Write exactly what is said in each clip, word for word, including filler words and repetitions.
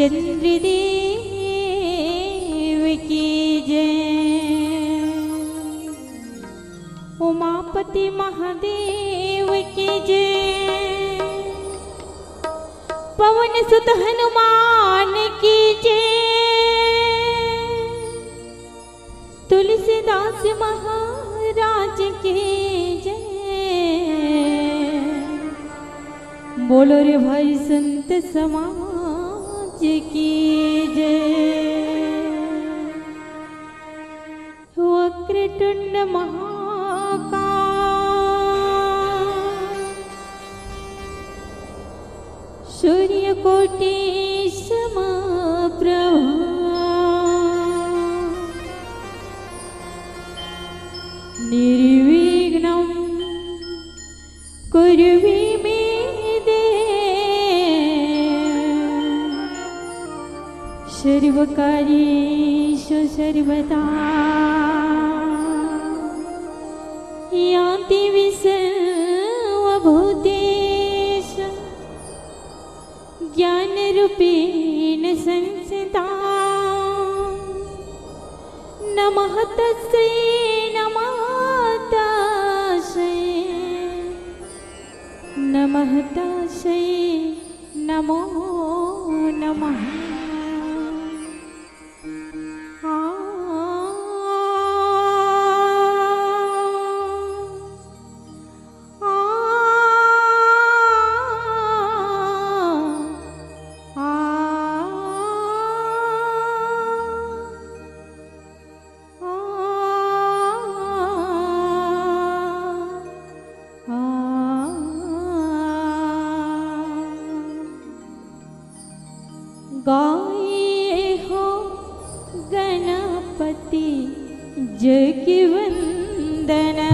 चंद्रदेव की जय। उमापति महादेव की जय। पवन सुत हनुमान की जय। तुलसीदास महाराज की जय। बोलो रे भाई संत समाज की जय। वक्रतुंड महाकाय, सूर्यकोटि समप्रभा, निर्विघ्नं कुरु मे देव। सर्वकार्येषु सर्वदा या देवी सर्वभूतेषु ज्ञानरूपेण संस्थिता। नमः तस्यै, नमः तस्यै, नमः तस्यै, नमो नमः। आ, आ, आ, आ। गाये हो गणपति जग वंदना।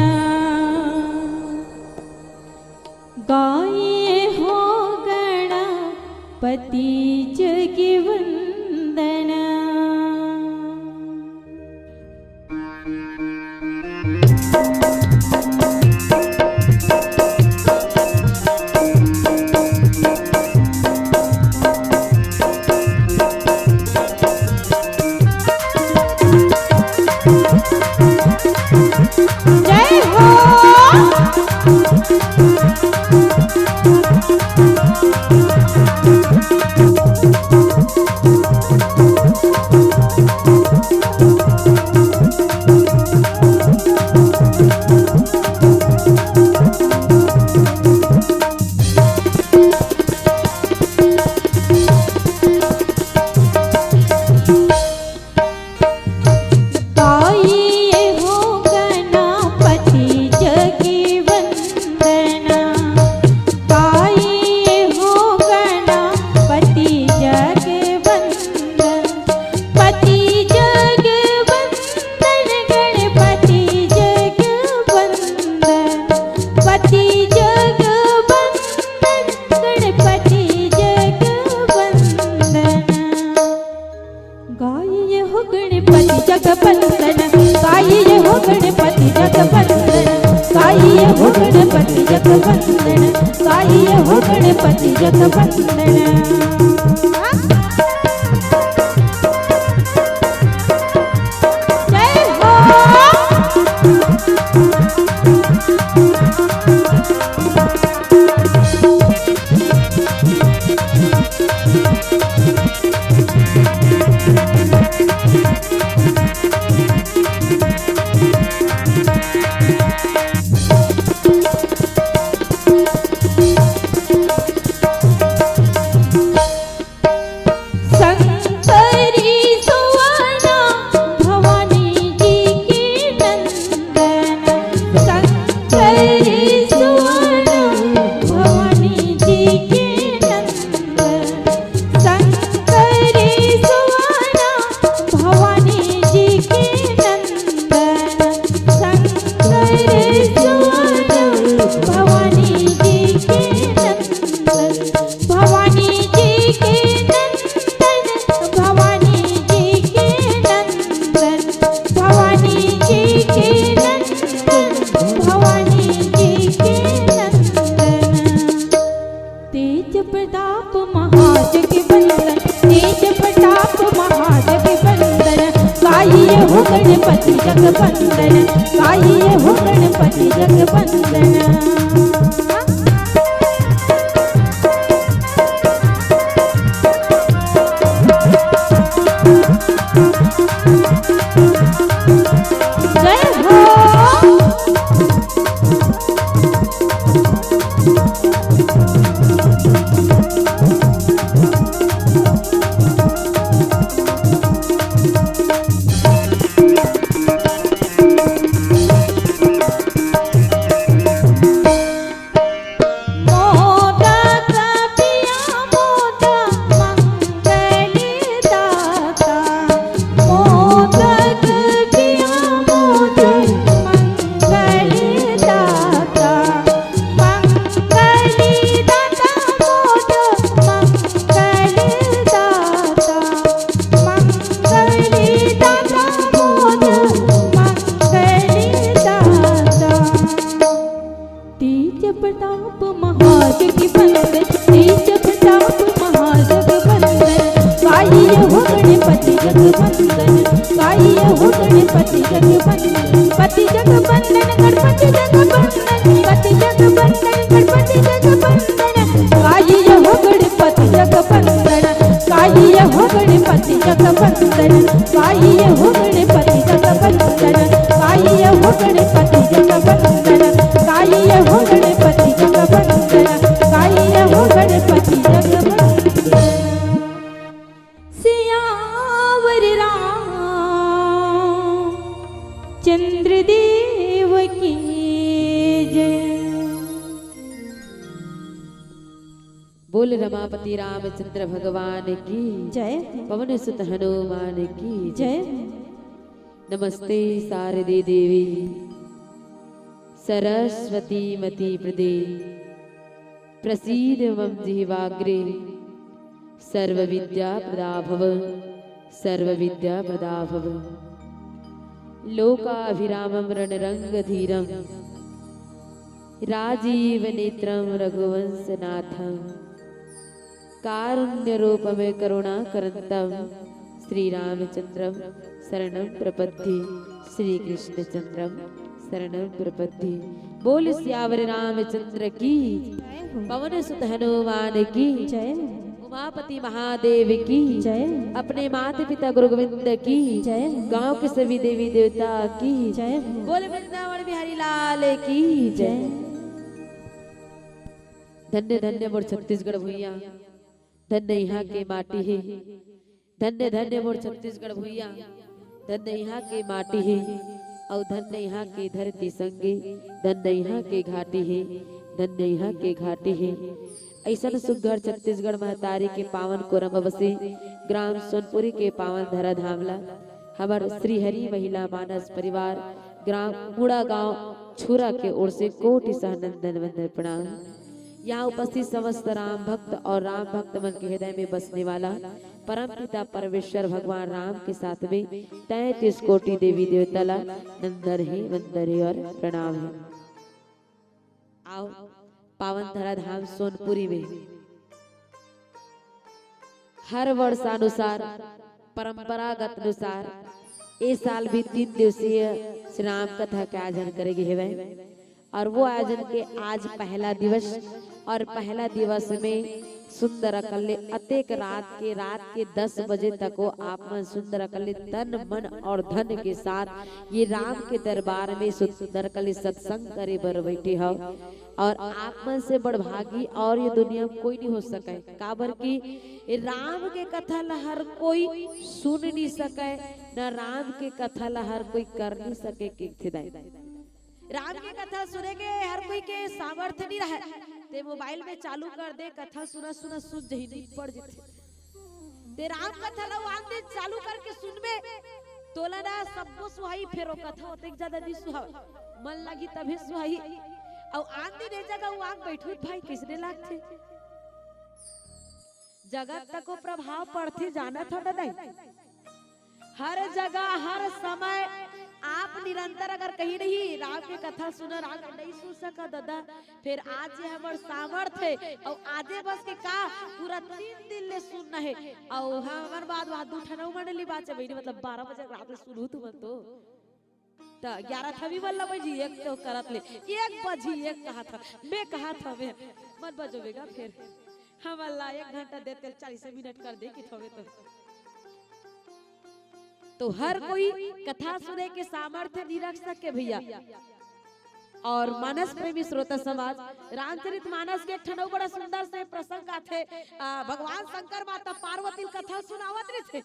गाये हो गणपति जग वंदना। जय हो। गाइए हो गणपति जग वंदना, गाइए हो गणपति जग वंदना, पति जग वंदन, गणपति जग वंदन, पति जग वंदन, गणपति जग वंदना। गाइए हो गणपति जग वंदन, गाइए हो गणपति जग वंदन, गाइए हो गणपति जग वंदन, गाइए हो गणपति जग वंदन। जय हो। आइए हो गणपति जग बंदन, आइए हो गणपति जग बंदन। जय हो। मोदक पिया मोद मंगल दाता, मोदक पिया मोद मंगल दाता, मंगल दाता मोद मंगल दाता, मंगल दाता मोद मंगल दाता। तेज प्रताप महाजग बंदन, तेज प्रताप महाजग बंदन, गाइए हो गणपति जग बंदन, गाइए हो गणपति जग बंदन, पति जग बंदन, गणपति जग बंदन, पति जग बंदन, गणपति जग बंदन, गाइए हो गणपति जग बंदन, गाइए हो गणपति जग बंदन, गाइए हो गणपति जग बंदन, गाइए हो गणपति जग बंदन, गाइए हो गणपति जग बंदन, गाइए हो गणपति जग बंदन। सियावर रामचंद्र देव की जय। बोल रमापति रामचंद्र भगवान की जय। पवन सुत हनुमान की जय। जय। नमस्ते शारदे देवी सरस्वती मति प्रदे प्रसीद मम जिह्वाग्रे सर्व विद्या प्रदा भव सर्व विद्या प्रदा भव। लोकाभिरामम रणरंग धीरम राजीव नेत्रम रघुवंश नाथम कारुण्य रूपम करुणा करंतम श्री रामचंद्रम शरणम प्रपद्ये। श्री कृष्ण चंद्रम शरणम प्रपद्ये। बोल सियावर रामचंद्र की जय हो। पवन सुत हनुमान की जय हो। उमापति महादेव की जय। अपने माता पिता गुरु गोविंद की जय। गांव के सभी देवी देवता की जय हो। बोल वृंदावन बिहारी लाल की जय। जय। धन्य धन्य मोर छत्तीसगढ़ भुइयां, धन्य इहां के माटी हे। धन्य धन्य मोर छत्तीसगढ़ भुइयां, धन्य इहां के माटी हे, अउ धन्य इहां के धरती संगे, धन्य इहां के घाटी हे, धन्य इहां के घाटी हे। अइसन सुग्घर छत्तीसगढ़ महतारी के पावन कोरा म बसे ग्राम सोनपुरी के पावन धरा धाम ला हमर श्री हरि महिला मानस परिवार ग्राम मुड़ा गांव छुरा के ओर से कोटि सह नंदन वंदन प्रणाम। यहाँ उपस्थित समस्त राम भक्त और राम भक्त मन के हृदय में बसने वाला परम पिता परमेश्वर भगवान राम के साथ में तैंतीस कोटि देवी देवता ला नंदन हे, वंदन हे और प्रणाम हे। आओ, पावन धरा धाम सोनपुरी में हर वर्षानुसार, परंपरागत अनुसार, ए साल भी तीन दिवसीय श्री राम कथा के आयोजन करे गे हेवय। और वो आयोजन के आज पहला दिवस, और पहला दिवस में सुंदर अकन ले अतेक रात के, रात के दस बजे तक वो आप मन सुंदर अकन ले तन, मन और धन के साथ ये राम के दरबार में सुंदर अकन ले सत्संग करे बर बैठे हव। और आप मन से बड़भागी और ये दुनिया में कोई नहीं हो सके, काबर कि राम के कथा ला हर कोई सुन नहीं सके, न राम के कथा ला हर कोई कर नहीं सके। के थे दाई, राम के कथा सुने के हर कोई के सामर्थ्य नहीं रहे। ते मोबाइल में चालू कर दे, कथा सुना सुना सुत जही, नींद पड़ जथे। ते राम कथा ला वो आन दिन चालू करके सुनबे, तोला ना सबो सुहाई, फेर वो कथा ओतेक ज्यादा नहीं सुहावे, मन लगी तभे सुहाई। अउ आन दिन ए जगह वो आके बैठू त भाई, कइसने लागथे? जगत तक वो प्रभाव पड़थे, जानत हो ना दाई? हर जगह, हर समय आप निरंतर अगर कहीं नहीं राम के कथा सुना, राम के नहीं सुन सका दादा, फिर आज ये हमर सामर्थ हे, अउ आजे बस के का पूरा तीन दिन ले सुनना हे। अउ हमर बाद वहाँ दू ठन अउ मंडली बाचे बहिनी, मतलब बारह बजे रात ले सुनहू तुमन तो। त ग्यारह थवी बल्ला बजी, एक तो करत ले, एक बजी, एक कहा था, मैं कहा था मैं, मत बजो बेगा फिर। हमर ला एक घंटा देते चालीस मिनट कर दे कि थवे तो। तो हर कोई कथा सुने के सामर्थ्य नहीं रख सके भैया। और मानस प्रेमी श्रोता समाज, रामचरित मानस के एक ठन अउ बड़ा सुंदर से प्रसंग आथे। आ, भगवान शंकर माता पार्वती ल कथा सुनावत रहिथे।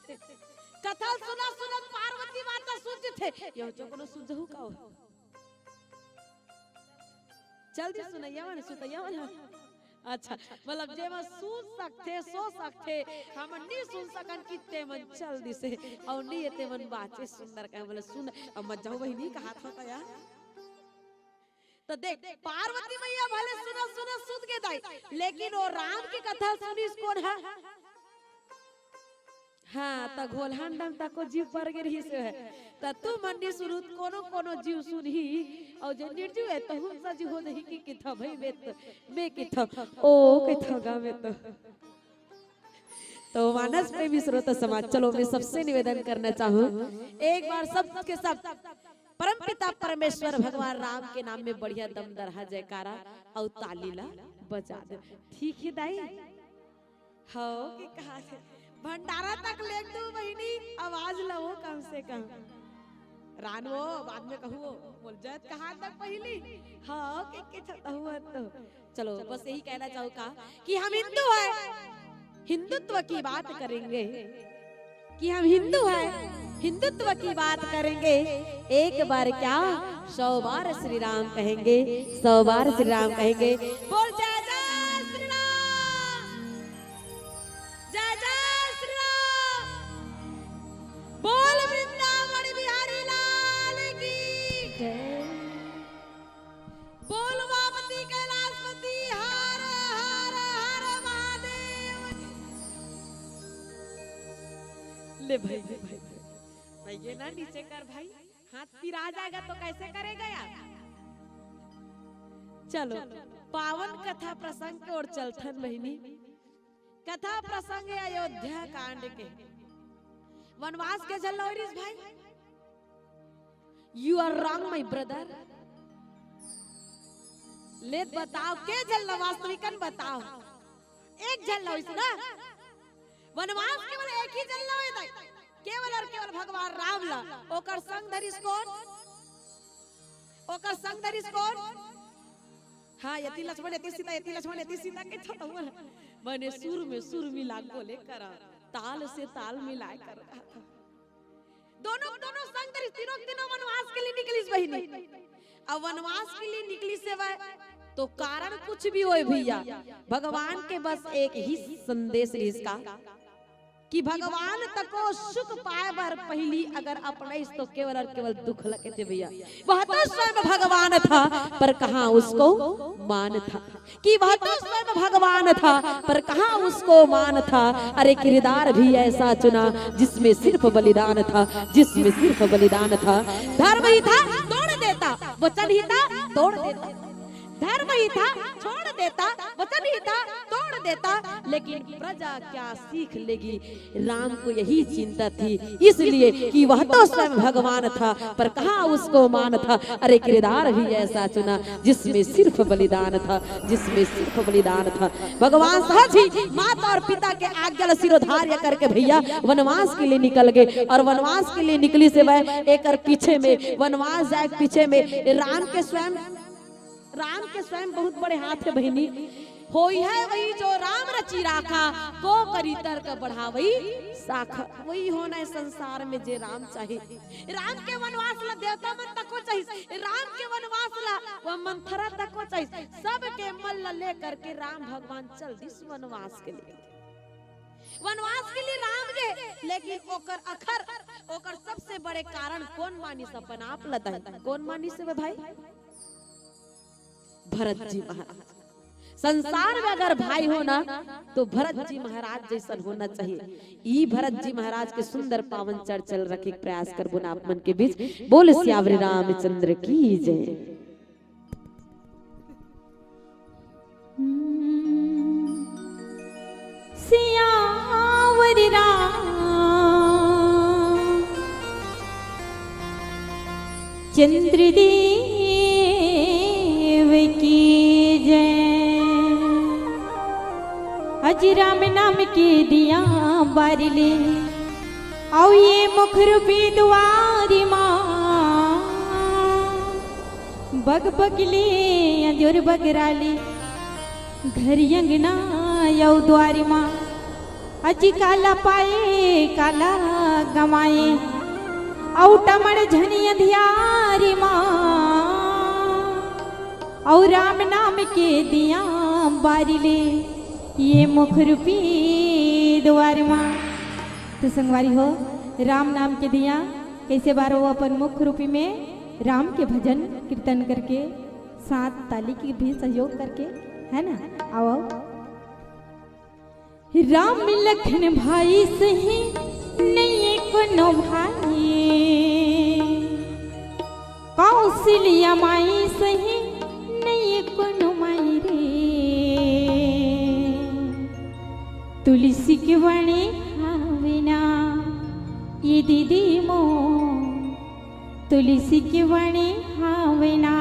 कथा सुना सुनत पार्वती माता सुत जथे। यो जो कोनो सुन जहू का हो? जल्दी सुनैया मन, सुतैया मन। अच्छा, मतलब जेमन सुन सकथे, सो सकथे, हमन नी सुन सकन कि तेमन चल दिसे, अउ नी ये तेमन बाचे सुंदर कहे, बोले सुन, अब मत जाओ बहिनी, कहा था तो यार। तो देख, पार्वती मैया भले सुना सुना सुत के दाई, लेकिन वो राम की कथा सुनिस कोन हा? हाँ, त घोलहान डम तको जीव पर गे रहिस हे। त तू मन नी सुनहू त कोनो कोनो जीव सुनही, अउ जे निर्जीव हे तहून सा जीव हो जही कि किथा भई बेत, मैं किथा, ओ किथा गा मैं तो। तो मानस प्रेमी श्रोता समाज, चलो मैं सबसे निवेदन करना चाहूँ, एक बार सब के सब परमपिता परमेश्वर भगवान राम के नाम में बढ़िया दमदरहा जयकारा अउ ताली ला बजा दे। ठीक हे दाई? हव के कहा थे? भंडारा तक ले तू बहिनी, आवाज लवो कम से कम। रान वो बाद में कहू, बोल जात कहा तक पहली। हव के के छत हुआ तो। चलो बस यही कहना चाहूँ का कि हम हिंदू हैं, हिंदुत्व की बात करेंगे, कि हम हिंदू हैं, हिंदुत्व की बात करेंगे। एक बार क्या, सौ बार श्री राम कहेंगे, सौ बार श्री राम कहेंगे। बोल जय जय श्री राम, जय जय श्री राम। बोल वृंदावन बिहारी लाल की जय। बोल उमापति कैलाशपति हर हर हर महादेव। ले भाई, ले भाई, भाई, ये ना नीचे कर भाई, हाथ पिरा जाएगा तो कैसे करेगा यार? चलो, पावन कथा प्रसंग के ओर चलथन बहिनी। कथा प्रसंग हे अयोध्या कांड के। वनवास के झन ल होय रिस भाई? You are wrong, my brother। ले बताओ, के झन ल, वास्तविकन बताओ। एक झन ल होइस ना? वनवास केवल एक ही झन ल होय दाई, केवल और केवल भगवान राम ल। ओकर संग धरिस कोन? ओकर संग धरिस कोन? हाँ, यति लक्ष्मण, यति सीता, यति लक्ष्मण, यति सीता के छत हुआ। मने सुर में सुर मिला के बोले करा, ताल से ताल मिलाए कर रहा था। दोनों, दोनों संग धरिस, तीनों, तीनों वनवास के लिए निकलिस बहिनी। अब वनवास के लिए निकलिस हे वह, तो कारण कुछ भी होय भैया, भगवान के बस एक ही संदेश रिहिस का, कि भगवान तको सुख पाए बर पहिली अगर अपनाइस तो केवल और केवल दुख लगे थे भैया। वह तो स्वयं भगवान था, पर कहाँ उसको मान था, कि वह तो स्वयं भगवान था, पर कहाँ उसको मान था। अरे किरदार भी ऐसा चुना जिसमें सिर्फ बलिदान था, जिसमें सिर्फ बलिदान था। धर्म ही था तोड़ देता, वचन ही था तोड़ देता। धर्म ही था छोड़ देता, वचन ही था तोड़ देता, लेकिन प्रजा क्या सीख लेगी, राम को यही चिंता थी, इसलिए कि वह तो स्वयं भगवान था, पर कहाँ उसको मान था। अरे किरदार भी ऐसा चुना जिसमें सिर्फ बलिदान था, जिसमें सिर्फ बलिदान था। भगवान सहज ही माता और पिता के आज्ञा ला शिरोधार्य करके भैया वनवास के लिए निकल गए, और वनवास के लिए निकलिस हे वह, एकर पीछे में, वनवास जाए के पीछे में राम के स्वयं राम के स्वयं बहुत बड़े हाथ हे बहिनी। होई है वही जो राम रचि राखा, को करी तर्क बढ़ावई शाखा। वही होना हे संसार में जे राम चाहे। राम के वनवास ला देवता मन तको चाहिस, राम के वनवास ला वह मंथरा तको चाहिस। सबके मन ला लेकर के राम भगवान चल दिस वनवास के लिए, वनवास के लिए राम गे। लेकिन ओकर अखर, ओकर सबसे बड़े कारण कोन मानिस अपन आप ला दाई? कोन मानिस हे भाई? भरत जी महाराज। संसार में अगर भाई हो ना, तो भरत जी महाराज जैसन होना चाहिए। ई भरत जी महाराज के सुंदर पावन चरित्र रखे के प्रयास करबो ना आप मन के बीच। बोल सियावर रामचंद्र की जय। सियावर राम चंद्र देव की जय। अज राम नाम के दिया बारिले, अउ ये मुख रूपी दुआरी माँ, बग बगले अंजोर बगराले, घर अंगना अउ दुआरी माँ। अजी काला पाए काला गमाए, अउ टमड़ झनी अंधियारी माँ, अउ राम नाम के दिया बारिले, ये मुख रूपी दुआर माँ। तो संगवारी हो, राम नाम के दिया कैसे बारो अपन मुख रूपी में राम के भजन कीर्तन करके, साथ ताली की भी सहयोग करके, है ना? आओ, आओ। राम लखन भाई सही नहीं कोनो भाई, कौशल्या माई सही नहीं कोनो माई रे। तुलसी के बने हावे ना ये दीदी मो, तुलसी के बने हावे ना।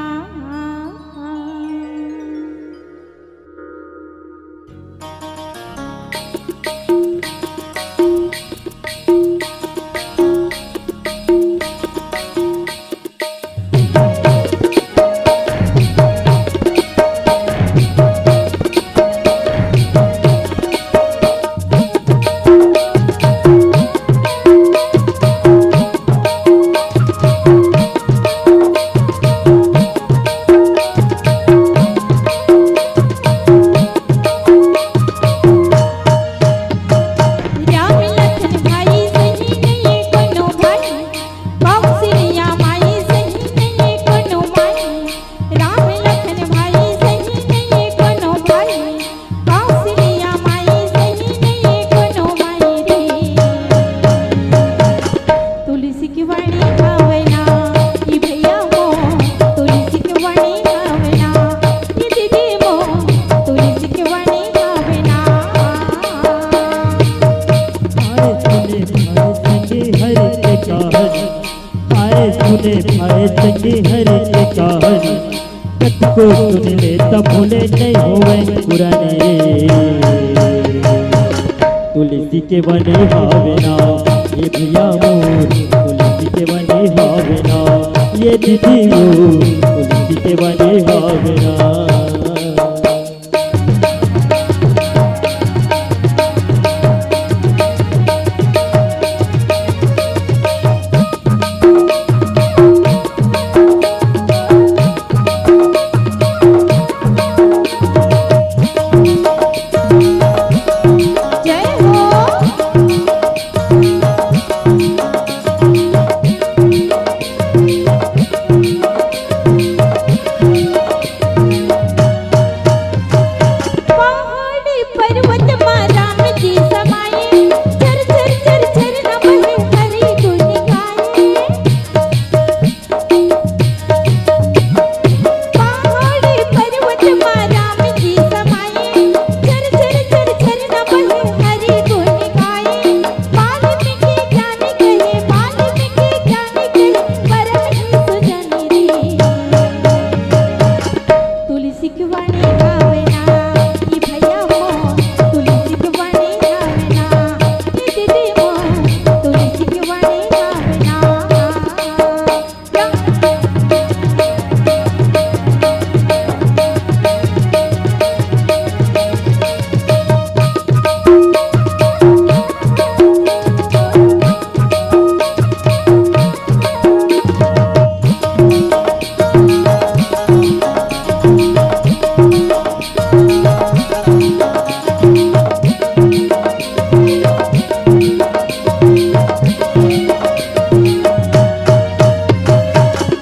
तुलसी के बने हावे ना ये भैया मो, तुलसी के बने हावे ना ये दीदी मो, तुलसी के बने हावे ना। आए सुने भाई संगी हरि के कहानी, आए सुने भाई संगी हरि के कहानी। कतको सुन ले त भूले नहीं होवे पुराने। तुलसी के बने हावे ना ये भैया मोर, तुलसी के बने हावे ना ये दीदी मोर, तुलसी के बने हावे ना।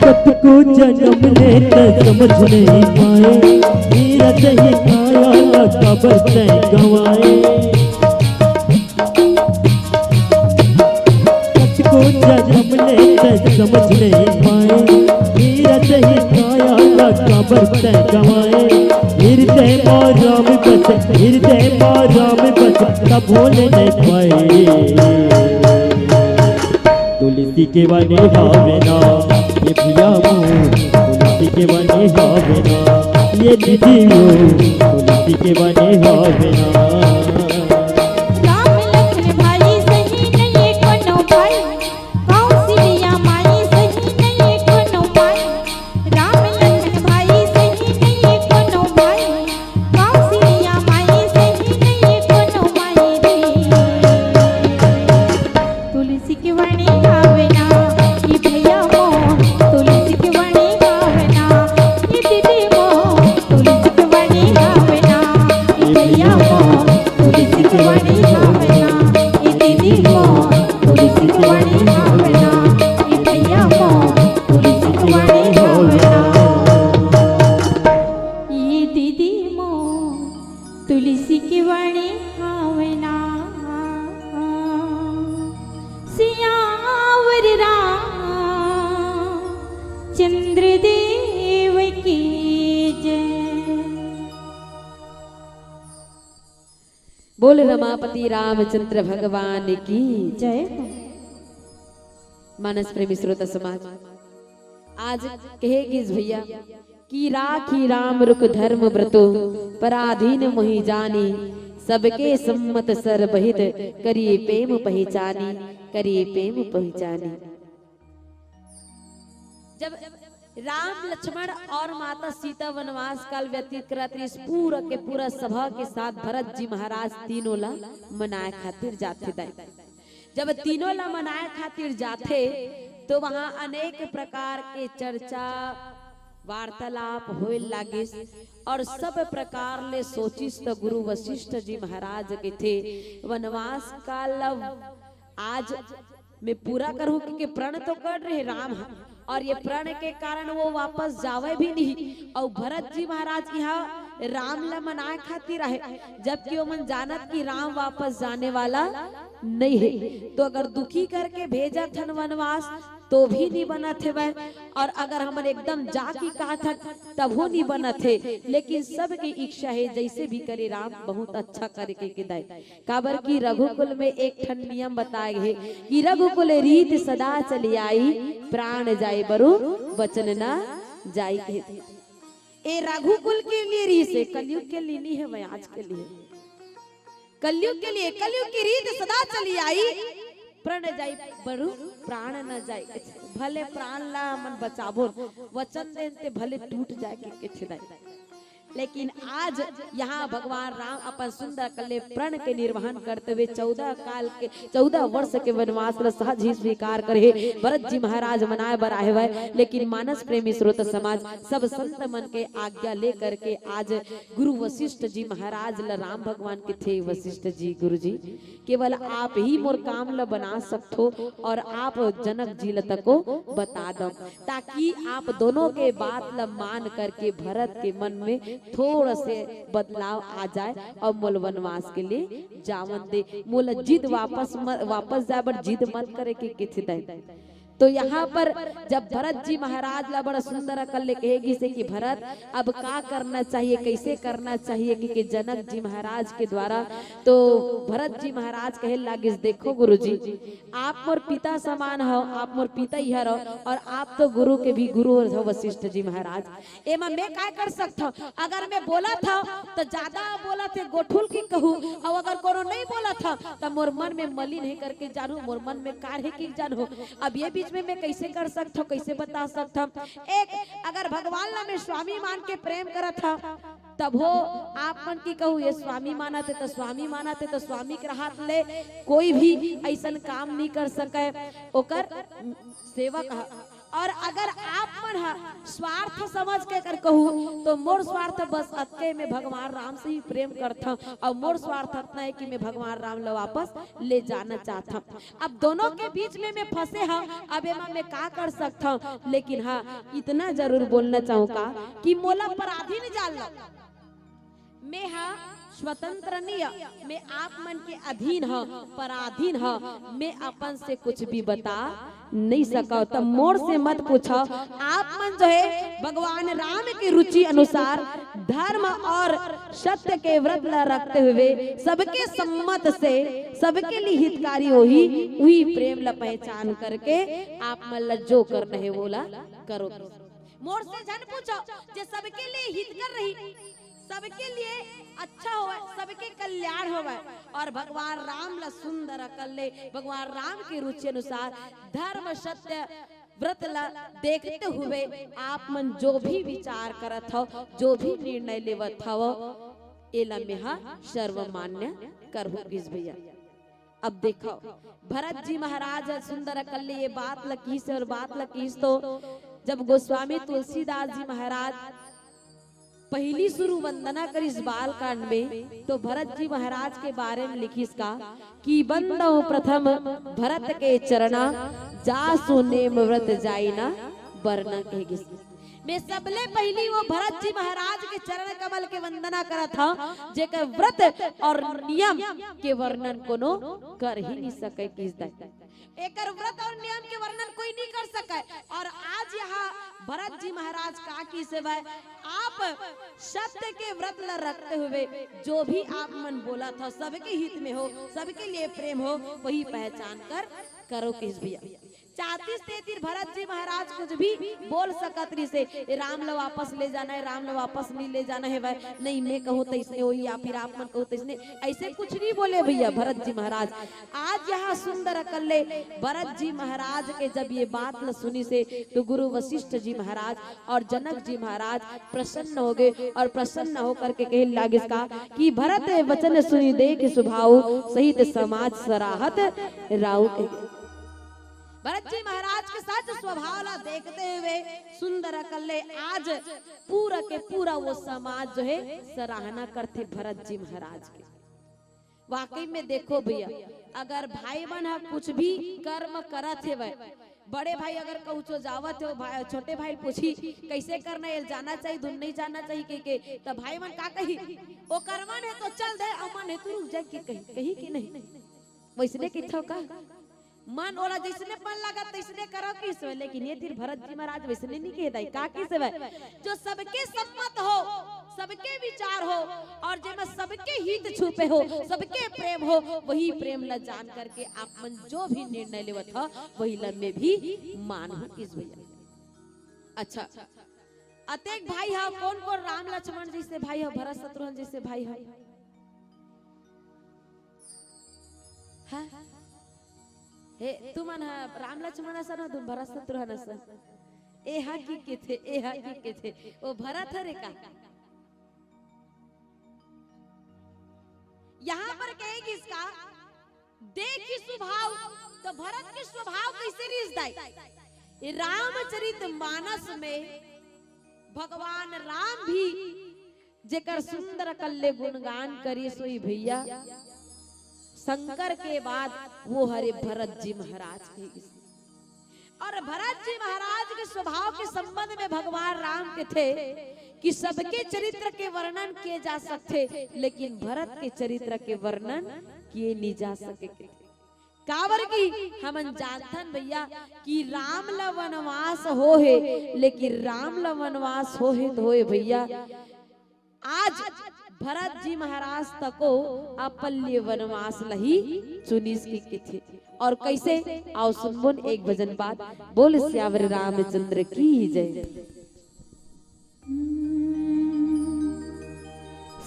कतको जन्म ले त समझ नहीं पाए, मेरा सही था। काया ला काबर तैं गंवाए। कतको जन्म ले तैं समझ नइ पाए। मेरा सही काया ला काबर तैं गंवाए। हृदय मा राम बस, हृदय मा राम बस, कभो ले नइ पाए। तुलसी के वने हावे ना, ये भैया मोर, तुलसी के वने हावे ना, ये दीदी मोर, तुलसी के वने हावे ना। राम लखन भाई सही नइ कोनो भाई, कौशल्या माई सही नइ कोनो माई, राम लखन भाई सही नइ कोनो माई, कौशल्या माई सही नइ कोनो माई रे। तुलसी के वने हावे ना, ये भैया मोर, तुलसी के वने हावे ना, ये दीदी मोर, तुलसी के वने हावे ना, ये भैया मोर, तुलसी के वने हावे ना, ये दीदी मोर, तुलसी के वने हावे ना, ये भैया मोर, तुलसी के वने हावे ना। ये दीदी मोर, तुलसी के वने हावे ना। सियावर रामचंद्र देव की जय। बोल रमापति रामचंद्र भगवान की जय। मानस प्रेमी श्रोता समाज, आज कहे गिस भैया कि राखी राम रुख धर्म ब्रतो, पराधीन मोहि जानी, सबके सम्मत सर्वहित, करिए प्रेम पहिचानी, करिए प्रेम पहिचानी। जब राम, लक्ष्मण और माता सीता वनवास काल व्यतीत करत रहिस, पूरा के पूरा सभा के साथ भरत जी महाराज तीनों ला मनाए खातिर जाथे दाई। जब तीनों ला मनाए खातिर जाथे, तो वहां अनेक प्रकार के चर्चा, वार्तालाप होए लागिस और सब प्रकार ले सोचिस, त गुरु वशिष्ठ जी महाराज कथे, "वनवास काल ला आज मैं पूरा करहूं, क्योंकि प्रण तो कर रहे राम ह, और ये प्रण के कारण वो वापस जावे भी नहीं।" और भरत जी महाराज यहाँ राम ला मनाए खातिर आए, जबकि ओमन जानत कि राम वापस जाने वाला नहीं है। तो अगर दुखी करके भेजत हन वनवास, तो भी नहीं बनत हेवय, और अगर हमन एकदम जाके कहत हन, तभो नहीं बनत हे। लेकिन सबके इच्छा है, जैसे भी करे राम, बहुत अच्छा करे के, के दाई। काबर कि रघुकुल में एक ठन नियम बताए गे हे कि रघुकुल रीत सदा चली आई, प्राण जाए बरु वचन न जाई, कहे। ए रघुकुल के लिए रीत हे, कलयुग के लिए नहीं हे, मैं आज के लिए, कलयुग के लिए, कलयुग की रीत सदा चली आई, प्रण जाई बरु प्राण न जाई। भले प्राण ला मन बचाबो, वचन देन ते भले टूट जाए के, के छिदाई। लेकिन आज यहाँ भगवान राम अपन सुंदर कले प्रण के निर्वहन करते हुए चौदह काल के, चौदह वर्ष के वनवास ल सहज ही स्वीकार करे भरत जी महाराज मनाए बर आए हुए। लेकिन मानस प्रेमी श्रोता समाज, सब संत मन के आज्ञा लेकर के आज गुरु वशिष्ठ जी महाराज ल राम भगवान कथे, "वशिष्ठ जी, गुरु जी, केवल आप ही मोर काम ल बना सकथो और आप जनक जी ल तको बता दो, ताकि आप दोनों के बात ल मान करके भरत के मन में थोड़ा से बदलाव आ जाए और मोला वनवास के लिए जावन दे, मोला जिद वापस म-, वापस जाए बर जिद मत करे," के कथे दाई। तो यहाँ पर जब भरत जी महाराज ला बड़ा सुंदर अकल ले कहे गिसे कि भरत, अब का करना चाहिए, कैसे करना चाहिए, क्योंकि जनक जी महाराज के द्वारा, तो भरत जी महाराज कहे लागिस, "देखो गुरु जी, आप मोर पिता समान हो, आप मोर पिता ही हरो, और आप तो गुरु के भी गुरु हो वशिष्ठ जी महाराज। एमा मैं काय कर सकथव? अगर मैं बोलत हव, त ज्यादा बोलत हे, गोठुल के कहूँ, अउ अगर कोनो नहीं बोलत हव, त मोर मन में मलिन हे करके जानहूँ, मोर मन में कार हे कि जानहूँ। अब ये बीच में मैं कैसे कर सकथव, कैसे बता सकथव?" एक, अगर भगवान ला मैं स्वामी मान के प्रेम करत हव, तभो आप मन की कहूँ, ये स्वामी मानत हे, त स्वामी मानत हे, त स्वामी के रहत ले कोई भी ऐसन काम नहीं कर सके, ओकर सेवक ह। और अगर आप मन ह स्वार्थ समझ के कर कहू, तो मोर स्वार्थ बस अतके, मैं भगवान राम से ही प्रेम करथव और मोर स्वार्थ अतना है कि मैं भगवान राम ला वापस ले जाना चाहथव। अब दोनों के बीच में मैं फंसे हव, अब एमा मैं का कर सकथव? लेकिन हाँ, इतना जरूर बोलना चाहूँ का कि मोला पराधीन जान लो, मैं हा स्वतंत्र नइ, मैं आप मन के अधीन ह, पराधीन ह, मैं अपन से कुछ भी बता नइ सकव। त मोर से मत पूछव। आप मन जो है भगवान राम के रुचि अनुसार धर्म और सत्य के व्रत ला रखते हुए सबके सम्मत से, सबके लिए हितकारी होही, उही प्रेम ला पहचान करके आप मन ला जो करना है वो ला करो। मोर से झन पूछव, जे सबके लिए हितकर रही, सबके लिए अच्छा होवय, सबके कल्याण होवय। और भगवान राम ला सुंदर अकल ले, भगवान राम के रुचि अनुसार धर्म सत्य व्रत ला देखते हुए आप मन जो भी विचार करत हव, जो भी निर्णय लेवत हव, एला मेहा सर्वमान्य करहूं किस भैया। अब देखव, भरत जी महाराज ह सुंदर अकल ले ये बात ल किहिस और बात ल किहिस तो जब गोस्वामी तुलसीदास जी महाराज पहिली शुरू वंदना करिस बाल कांड में, तो भरत जी महाराज के बारे में लिखिस का कि "बंदव प्रथम भरत के चरणा, जासु नेम व्रत जाई ना बरना" कह गिस। मैं सबले पहिली वो भरत जी महाराज के चरण कमल के वंदना करत हव, जेकर व्रत और नियम के वर्णन कोनो कर ही नहीं सके किस दाई। एकर व्रत और नियम के वर्णन कोई नहीं कर सके। और आज यहाँ भरत जी महाराज का किहिस हवय, आप सत्य के व्रत ला रखते हुए जो भी आप मन बोलत हव, सबके हित में हो, सबके लिए प्रेम हो, वही पहचान कर करो किस भैया। चाहतिस ते तीर भरत जी महाराज कुछ भी बोल सकत रहिसे, "ए राम ला वापस ले जाना है, राम ला वापस नहीं ले जाना है भाई, नहीं मैं कहूँ तइसने होही या फिर आप मन कहूँ तइसने", ऐसे कुछ नहीं बोले भैया भरत जी महाराज। आज यहाँ सुंदर अकल ले भरत जी महाराज के जब ये बात ला सुनिसे तो गुरु वशिष्ठ जी महाराज और जनक जी महाराज प्रसन्न हो गए और प्रसन्न होकर के कहे लागिस का कि "भरत वचन सुनि देखि सुभाऊ, सहित समाज सराहत राऊ" के। भरत जी महाराज के सच स्वभाव ला देखते हुए सुंदर अकल ले आज पूरा के पूरा वो समाज जो है सराहना करथे भरत जी महाराज के। वाकई में देखो भैया, अगर भाई मन ह कुछ भी कर्म करत हेवय, बड़े भाई अगर कहूँ जावत हे, भाई, छोटे भाई पूछी, "कैसे करना है, जाना चाहिए, धुन नहीं जाना चाहिए?" कह के, त भाई मन का कही, "ओ करवन है तो चल दे, अमन है तो रुक जाए," के कही, कही कि नहीं? वैसने कहिथव का? मन ओला जैसने मन लागत तैसने करव किस, लेकिन ये तीर भरत जी महाराज वैसने नहीं कहे दाई, का किस हवय? जो सबके सम्मत हो, सबके विचार हो और जेमा सबके हित छुपे हो, सबके प्रेम हो, वही प्रेम ला जान करके आप मन जो भी निर्णय लेवत हो, वही ला मैं भी मानहूं किस भैया। अच्छा, अतेक भाई हो, कौन कौन राम लक्ष्मण जैसे भाई हो, भरत शत्रुघ्न जैसे भाई हो? हाँ? हे, तुमन ह राम लक्ष्मण असन हो, तुम भरत शत्रुघ्न असन। ए हा की केथे, ए हा की केथे, ओ भरत हरे का? यहाँ पर कहे किसका? देखी स्वभाव, तो भरत के स्वभाव कैसे रिस दाई? ये रामचरित मानस में भगवान राम भी जेकर सुंदर अकल ले गुणगान करिस होही भैया, शंकर के बाद वो हरे भरत जी महाराज के। और भरत जी महाराज के स्वभाव के संबंध में भगवान राम कथे कि सबके चरित्र के वर्णन किए जा सकथे, लेकिन भरत के चरित्र के वर्णन किए नहीं जा सके। काबर कि हमन जानथन भैया कि राम ला वनवास हो हे, लेकिन राम ला वनवास हो हे तो होए भैया, आज भरत जी महाराज तको अपन लिए वनवास लही चुनिस के कथे। और कैसे? आओ सुनबोन एक भजन बाद। बोल सियावर रामचंद्र की जय।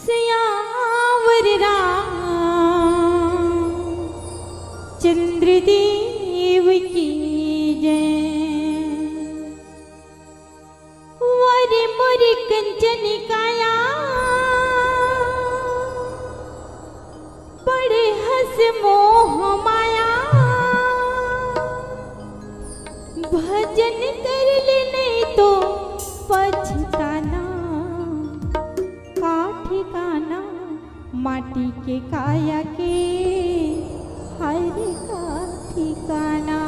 सियावर राम चंद्र देव की जय। वर मोर कंचन काया, बड़े हस मोह माया। भजन कर ले नहीं तो पछताना, का ठिकाना माटी के काया के, हर का ठिकाना।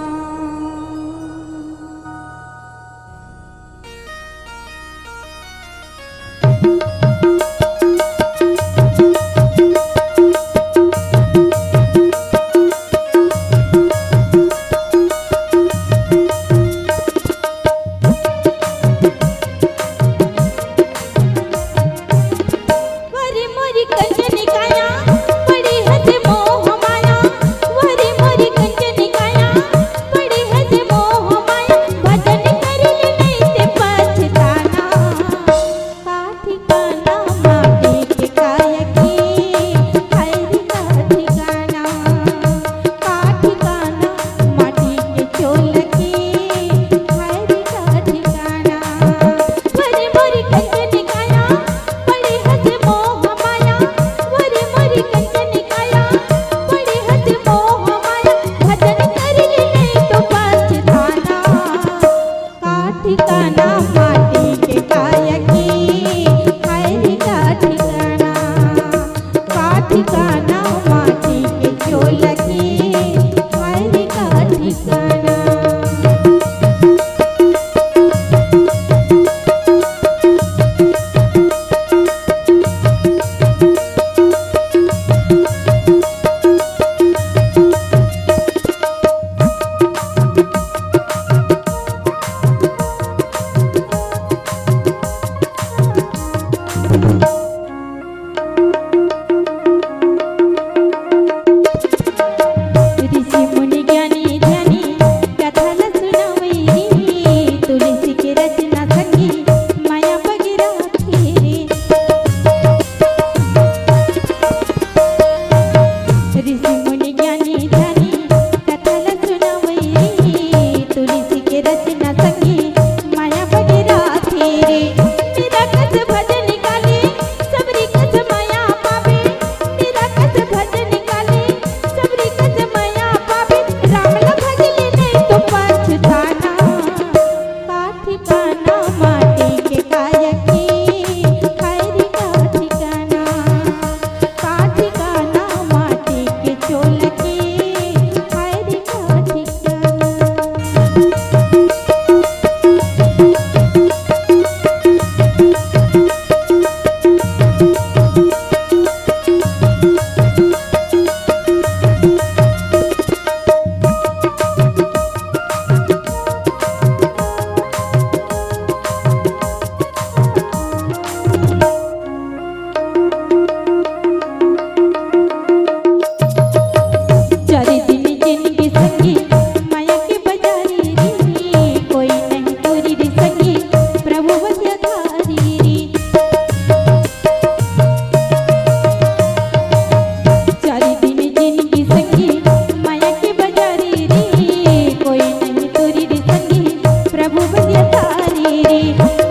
डूब के तारी रे,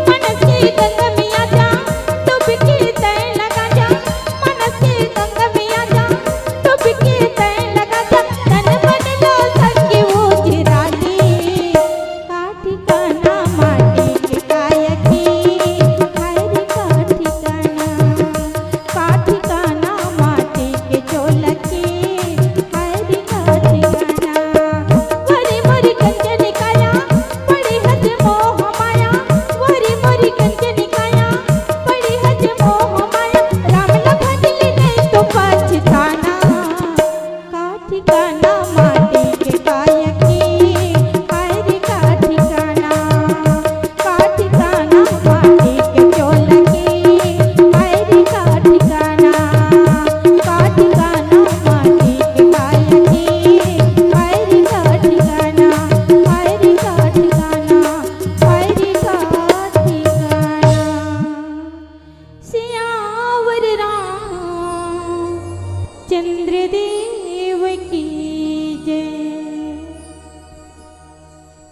मनस के गंगा में आजा, डूबकी तैं लगा जा, मनस के गंगा में आजा, डूबकी तैं लगा जा, तन मन ला संग उजराली। का ठिकाना माटी के काया के, हाय रे का ठिकाना, का ठिकाना माटी के चोला के, हाय रे का ठिकाना। वरी मोरी कंचन काया, पड़ी हज मोह माया, वरी मोरी कंचन काया, पड़ी हज मोह माया, राम ला भजली नहीं तो पछताना। का ठिकाना माटी के काया के, हाय रे का ठिकाना, का ठिकाना माटी के चोला के, हाय रे का ठिकाना, का ठिकाना माटी के काया के, हाय रे का ठिकाना, हाय रे का ठिकाना, हाय रे का ठिकाना। सियावर रामचंद्र देव की जय।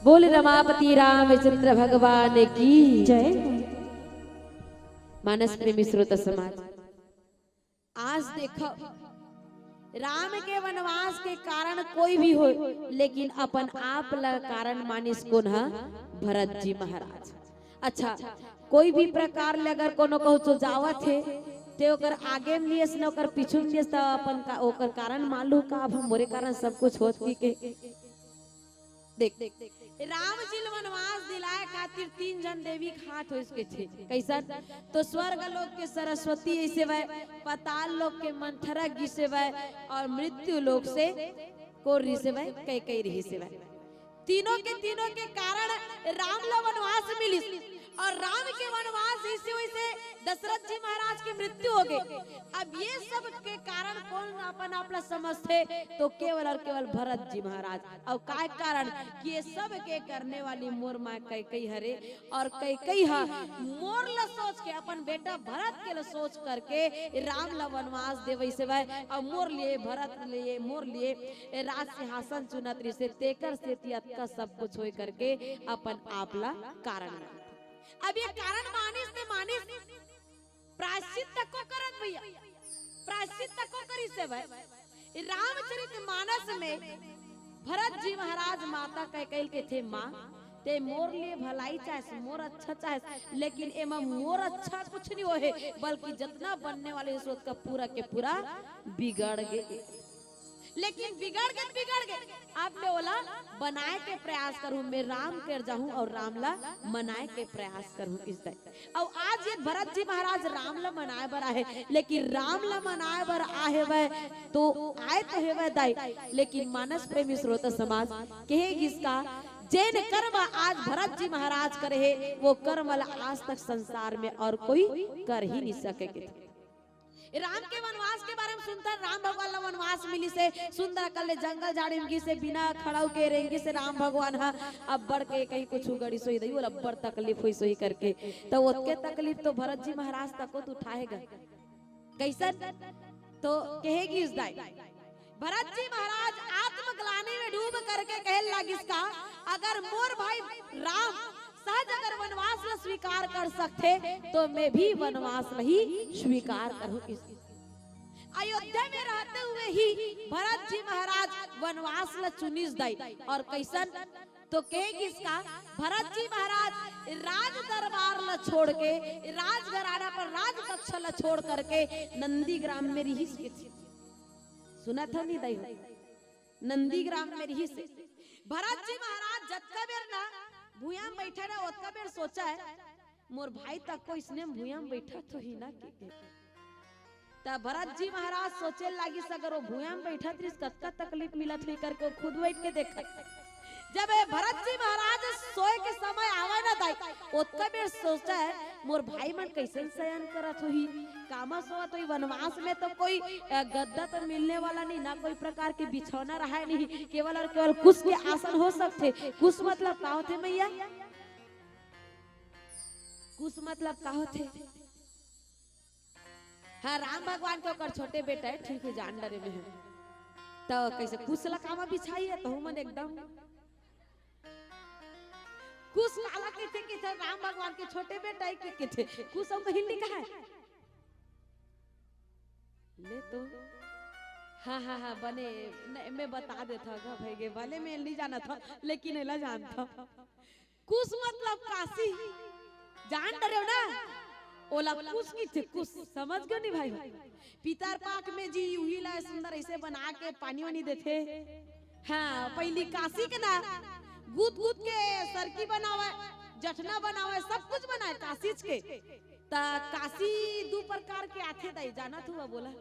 बोल रमापति रामचंद्र भगवान की जय। मानस प्रेमी श्रोता समाज, आज देखो, राम के वनवास के कारण कोई भी हो, लेकिन अपन आप ला कारण मानिस कोन ह? भरत जी महाराज। अच्छा, कोई भी प्रकार ले अगर कोनो कहूँ सो जावत हे, ते ओकर आगे में लियस न ओकर पीछू में लियस, त अपन का, ओकर कारण मान लू का, अब मोरे कारण सब कुछ होत कि के। देख, राम जी ल वनवास दिलाए खातिर तीन झन देवी खात होइस के थे। कैसन? तो स्वर्ग लोक के सरस्वती ऐसे वै, पाताल लोक के मंथरा गिसे वै, और मृत्यु लोक से कोन रिसे वै? कैकई रिसे वै। तीनों के, तीनों के कारण राम ला वनवास मिलिस, और राम के वनवास जैसे वैसे दशरथ जी महाराज की मृत्यु हो गई। अब ये सब के कारण कोन अपन आप ला समझथे? तो केवल और केवल भरत जी महाराज। और काय कारण? कि ये सब के करने वाली मोर माँ कैकई हरे, और कैकई ह मोर ला सोच के, अपन बेटा भरत के ला सोच करके राम ला वनवास देवइसे वै, और मोर लिए, भरत लिए, मोर लिए ए राज सिंहासन चुनत रिसे, तेकर सेती अतका सब कुछ होय करके अपन आप ला कारण मानथे। अब ये कारण मानिस ते मानिस, प्रायश्चित तको करत भैया, प्रायश्चित तको करिसे वै। रामचरित मानस में भरत जी महाराज माता कैकई ल कथे, माँ, ते मोर लिए भलाई चाहेस, मोर अच्छा चाहेस, लेकिन एमा मोर अच्छा कुछ नहीं होहे, बल्कि जितना बनने वाले हे ओतका पूरा के पूरा बिगड़ गे। लेकिन बिगड़ गे, बिगड़ गे, अब मैं ओला बनाए के प्रयास करूँ, मैं राम कर जाहूँ और राम ला मनाए के प्रयास करूँ। इस तरह अउ आज ये भरत जी महाराज राम ला मनाए बर आहे, लेकिन राम ला मनाए बर आहे वै तो आए तो हेवै दाई, लेकिन मानस प्रेमी श्रोता समाज, कहे गिस का, जेन कर्म आज भरत जी महाराज करे हे, वो कर्म ला आज तक संसार में और कोई कर ही नहीं सके के। राम के वनवास के बारे में सुनथन, राम भगवान ला वनवास मिलिसे, सुंदर अकन ले जंगल झाड़ी में गिसे, बिना खड़ाऊ के रेंगिसे राम भगवान ह। अब्बड़ के कहीं कुछ गड़िस होही दई, ओला अब्बड़ तकलीफ होइस होही करके। त ओतके तकलीफ तो भरत जी महाराज तको त उठाए गा। कइसन? तो कहे गिस दाई, भरत जी महाराज आत्मग्लानि में डूब करके कहे लागिस का, अगर मोर भाई राम सहज अगर वनवास ला स्वीकार कर सकथे, तो मैं भी वनवास ला ही स्वीकार करूँ। इस अयोध्या में रहते हुए ही भरत जी महाराज वनवास ला चुनिस दाई। और कइसन? तो कहे गिस का, भरत जी महाराज राज दरबार ला छोड़ के, राजघराना पर राजकक्ष ला छोड़ करके नंदीग्राम में रिहिस के थे। सुनत हव नी दाई हो? नंदीग्राम में रिहिस हे। भरत जी महाराज जतका बेर ना भुइयां में बइठे ना, ओतका बेर सोचय, मोर भाई तको इसने भुइयां में बइठत होही ना के। त भरत जी महाराज सोचे लागिस, अगर वो भुइयां में बइठत रिहिस, कतका तकलीफ मिलत होही करके वो खुद बइठ के देखत। जब ये भरत जी महाराज सोए के समय आवय ना दाई, ओतका बेर सोचय, मोर भाई मन कइसन सयन करत होही, कामा सोवत होही। वनवास में तो कोई, अ, गद्दा तो मिलने वाला नहीं, ना कोई प्रकार के बिछौना रहय नहीं, केवल और केवल कुश के आसन हो सकथे। कुश मतलब का होथे मैया? कुश मतलब का होथे? हाँ, राम भगवान के ओकर छोटे बेटा हे, ठीक हे, जान डरे में हे। त कइसे कुश ला कामा बिछाही हे, तहू मन एकदम कुश काला कहिथे, कहिथे राम भगवान के छोटे बेटा के कहिथे। कुश अउ तो हिंदी का हे? ले तो। हाँ, हाँ, हाँ, बने, नहीं, मैं बता देथंव गा भई गे, भले मैं नइ जानत हंव, लेकिन एला जानथंव। कुश मतलब काशी, जान डरेव ना? ओला कुश कहिथे, कुश, समझ गेव नहीं भाई? पितर पाख में जी उही ला सुंदर अइसे बना के पानी वानी देथे। हाँ, पहिली काशी के ना, गूंथ गूंथ के सरकी बनावय, जठना बनावय, सब कुछ बनावय काशीच के। त काशी दू प्रकार के आथे दाई, जानत हव बोला?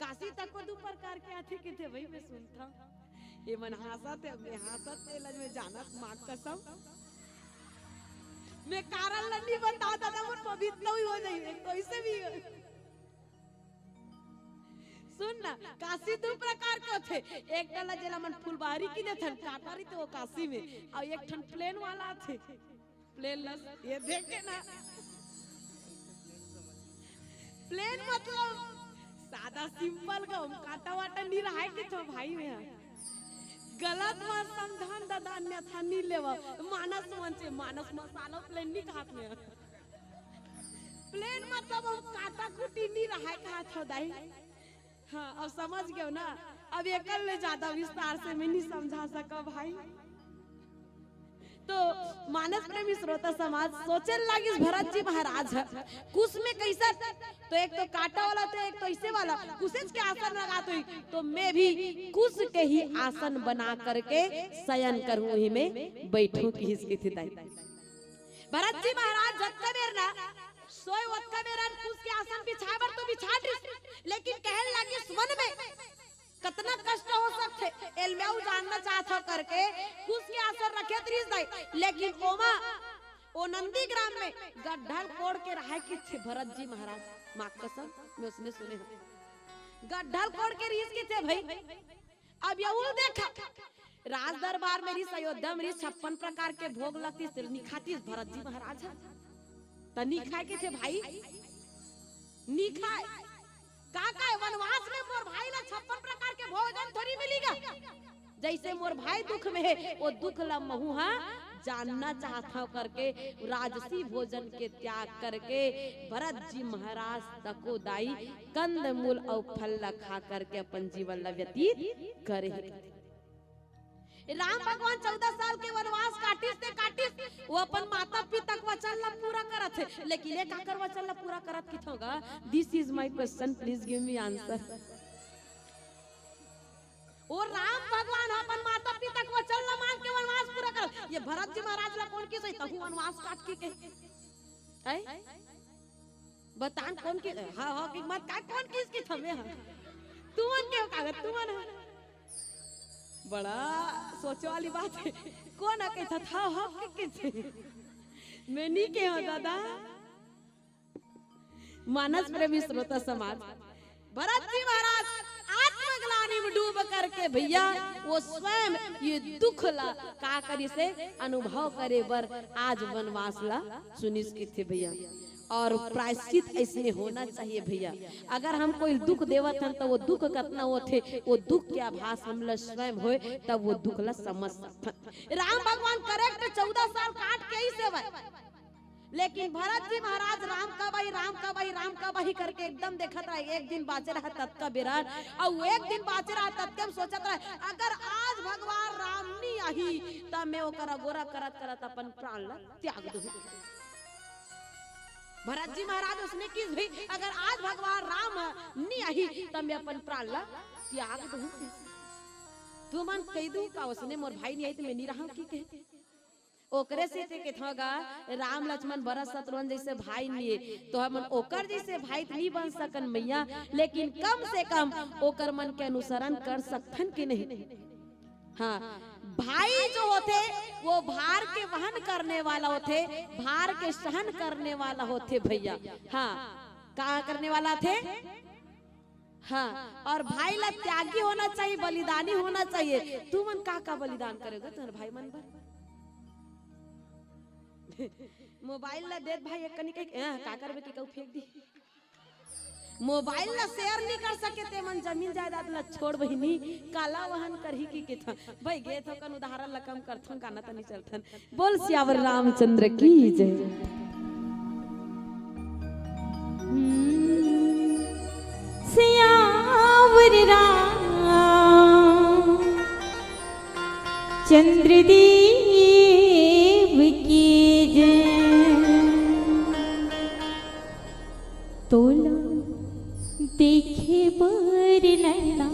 काशी तको दू प्रकार के आथे कहिथे भई, मैं सुनथंव। ये मन हाँसत हे, मैं हाँसत हे, एला मैं जानत, माँ कसम। मैं कारण ल नइ बतावंव दादा, मोर पवित्र ही हो जाही, एक तो अइसे भी हो। सुन ना, काशी दू प्रकार के होथे। एक ठन ला जेला मन फुलबारी कहिथन, कांटा रहिथे ओ काशी में, अउ एक ठन प्लेन वाला आथे। प्लेन ला ये देखे ना, प्लेन मतलब सादा सिंपल गा, ओमा कांटा वांटा नइ रहय कहिथंव भाई मैं। गलत मत समझन दादा, अन्यथा नइ लेवंव। मानस मन से, मानस मसाला प्लेन नइ खात मैं। प्लेन मतलब ओमा कांटा कुटी नइ रहय कहिथंव दाई। हाँ, अब समझ गेव ना? अब एकर ले जादा विस्तार से मैं नइ समझा सकंव भाई। तो मानस प्रेमी श्रोता समाज, सोचे लागिस भरत जी महाराज ह, कुश में कइसन, तो एक तो कांटा वाला, तो एक तो अइसे वाला, कुशेच के आसन लगात होही, तो मैं भी कुश के ही आसन बना करके शयन करहूं, उही में बइठहूं कहिस कहिथे दाई। भरत जी महाराज जतका बेर ना सोय ओतका बेर कुश के आसन बिछाय बर तो बिछा दिस, लेकिन कहे लागिस मन में कतना कष्ट हो सकथे, एला मैं जानना चाहत हंव करके कुश के आसन रखत रिहिस दाई, लेकिन ओमा ओ नंदीग्राम में गड्ढा ल कोड़ के रहय कहिथे भरत जी महाराज, माँ कसम मैं ओइसने सुने हंव। गड्ढा ल कोड़ के रिहिस कहिथे भई। अब ये उल देखा, राज दरबार में रिहिस, अयोध्या में रिहिस, छप्पन प्रकार के भोग लगतिस, तेला नइ खातिस भरत जी महाराज ह। त नइ खाय कहिथे भाई, नइ खाय। का काय वनवास में मोर भाई ला छप्पन प्रकार के भोजन थोड़ी मिलही गा? जइसे मोर भाई दुख में हे, ओ दुख ला महूं हा जानना चाहत हंव करके राजसी भोजन के त्याग करके भरत जी महाराज तको दाई कंद मूल अउ फल ला खा करके अपन जीवन ला व्यतीत करे हे। राम भगवान चौदह साल के वनवास काटिस ते काटिस, ओ अपन माता पिता के वचन ला पूरा करत हे, लेकिन ए काकर वचन ला पूरा करत कहिथंव गा? This is my question, please give me answer। ओ राम भगवान ह अपन माता पिता के वचन ला मान के वनवास पूरा करत, ये भरत जी महाराज ला कोन कहिस होही तहूं वनवास काट के कहे? हैं? बतान कोन कहिस? हाँ, हाँ, कि मत काय कोन कहिस कहिथंव मैं? तुमन के हो कागज, तुमन ह। बड़ा सोचे वाली बात हे। कोन ह कहिथे? हाँ, हाँ, कि कहिथे? मैं नइ कहे हंव दादा। मानस प्रेमी श्रोता समाज, भरत जी महाराज आत्मग्लानि में डूब करके भइया ओ स्वयं ये दुख ला का करिस हे, अनुभव करे बर आज वनवास ला चुनिस कहिथे भइया। अउ प्रायश्चित अइसने होना चाहिए भइया। अगर हम कोई दुख देवत हन त ओ दुख कतना होथे, ओ दुख के आभास हमला स्वयं होय तब ओ दुख ला समझ सकथन। राम भगवान correct चौदह साल काट के ही सेवा लेकिन भरत जी महाराज राम कब आही, राम कब आही, राम कब आही करके एकदम देखत रहय। एक दिन बांचे रहय ततका बेरा, अउ एक दिन बांचे रहय ततके में सोचत रहय, अगर आज भगवान राम नइ आही, त मैं ओकर अगोरा करत करत अपन प्राण ला त्याग दूं। भरत जी महाराज ओइसने कहिस भई, अगर आज भगवान राम नइ आही, त मैं अपन प्राण ला त्याग दूं। तुमन कहि दूं का ओइसने मोर भाई नइ आही त मैं नइ रहंव कहिके? ओकरे सेती कहिथंव गा, राम लक्ष्मण भरत शत्रुघ्न जइसे भाई नइ हे, त हमन ओकर जइसे भाई त नइ बन सकन मइया, लेकिन कम से कम ओकर मन के अनुसरण कर सकथन कि नहीं? हाँ, भाई जो होथे वो भार के वहन करने वाला होथे, भार के सहन करने वाला होथे भइया। हाँ, का करने वाला थे? हाँ, अउ भाई ला त्यागी होना चाहिए, बलिदानी होना चाहिए। तुमन का का बलिदान करे हो गा तुंहर भाई मन बर? मोबाइल ला देत भाई एक कनी कहि, "हाँ, का करबे कि कहूँ फेंक दी।" मोबाइल ला शेयर नहीं कर सके ते मन जमीन जायदाद ला छोड़ बहिनी, काला वहन करही की किथन। भाई गे थोकन उदाहरण ला कम करथन, काना तनी चलथन। बोल सियावर रामचंद्र की जय। हम्म, सियावर राम चंद्र देव की जय। तोला देखे बर नैना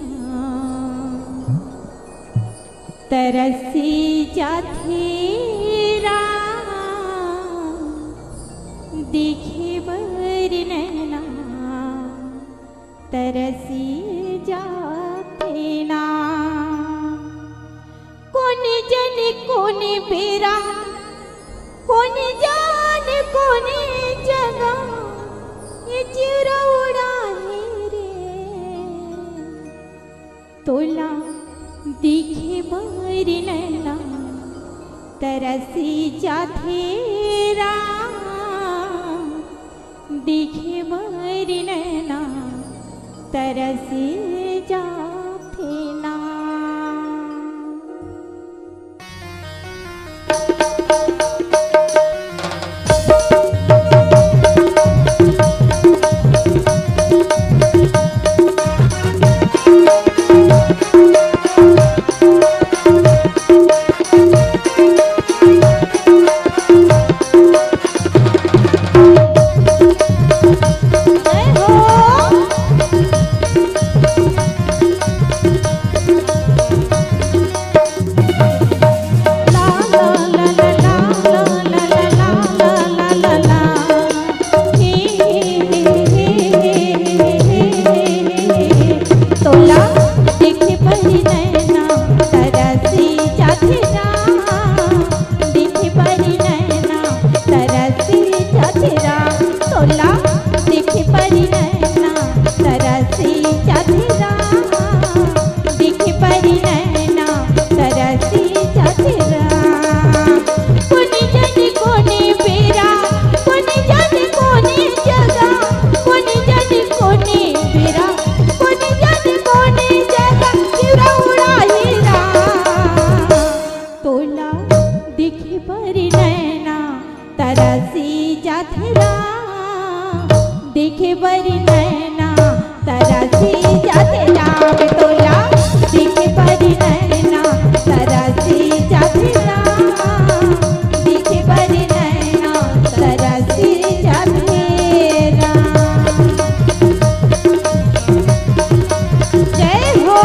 तरसी जाथे राम, देखे बर नैना तरसी जाथे ना। कोन जन कोन बेरा, कोन जन कोन जगह, ये चिरा उड़ाहे रे। तोला दिखे बर नैना तरसी जाथे राम, दिखे बर नैना तरसी जाथे ना। तोला देखे बर नैना तरसी जाथे राम, देखे बर नैना तरसी जाथे राम। तोला देखे बर नैना तरसी जाथे राम, देखे बर नैना तरसी जाथे राम। कोन जन कोन बेरा, कोन जन कोन जगह, कोन जन कोन बेरा, कोन जन कोन जगह, चिरा उड़ाही राम। तोला देखे बर नैना तरसी जाथे राम, देखे बर नैना तरसी जाथे राम। तोला देखे बर नैना तरसी जाथे राम, देखे बर नैना तरसी जाथे राम। जय हो।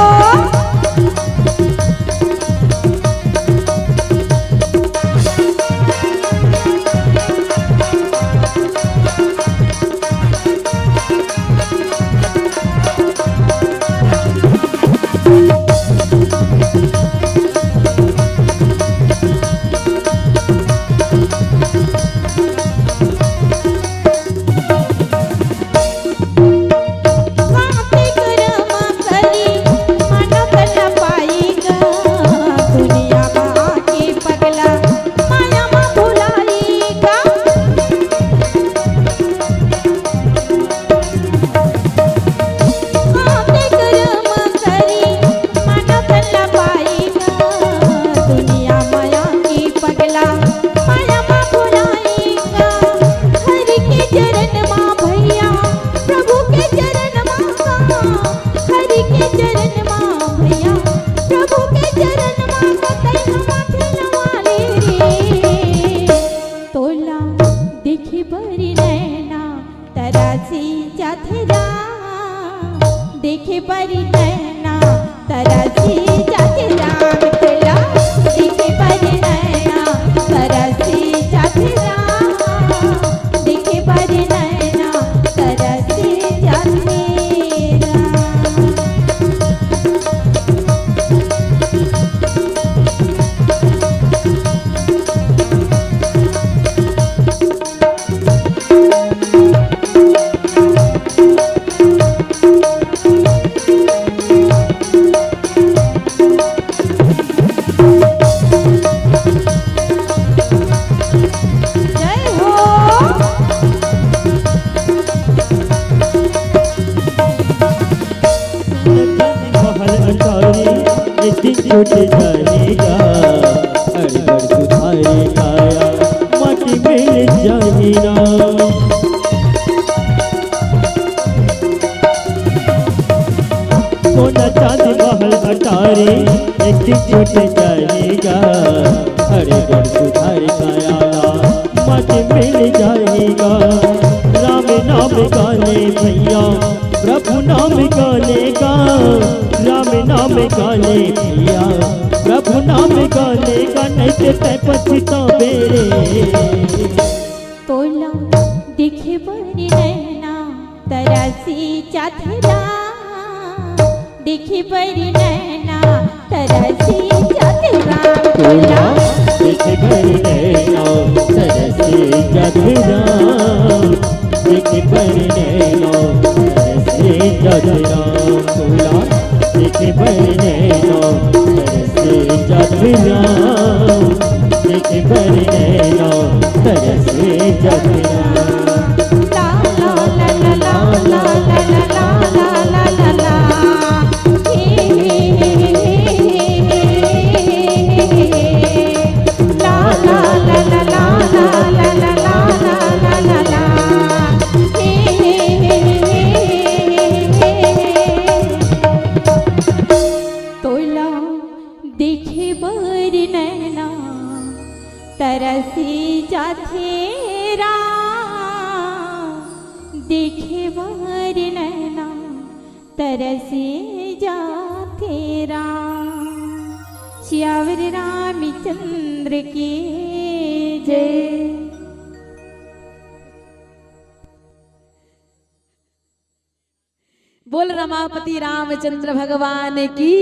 छूट जाही गा, अड़बड़ सुधारी काया, माटी मिल जाही ना। सोना चांदी महल अटारी, एक दिन छूट जाही गा, अड़बड़ सुधारी काया ला, माटी मिल जाही गा। राम नाम गाले भैया, प्रभु नाम गाले गा, राम नाम गाले भैया, प्रभु नाम गाले गा, नहीं ते तै पछताबे रे। तोला देखे बर नैना तरसी जाथे राम, देखे बर नैना तरसी जाथे राम। तोला देखे बर नैना तरसी जाथे राम, देखे बर नैना तरसी जाथे राम। तोला देखे बर नैना तरसी जाथे राम, देखे बर नैना तरसी जाथे राम। तोला देखे बर नैना तरसी जाथे राम, देखे बर नैना तरसी जाथे राम। सियावर रामचंद्र की जय। बोल रमापति रामचंद्र भगवान की।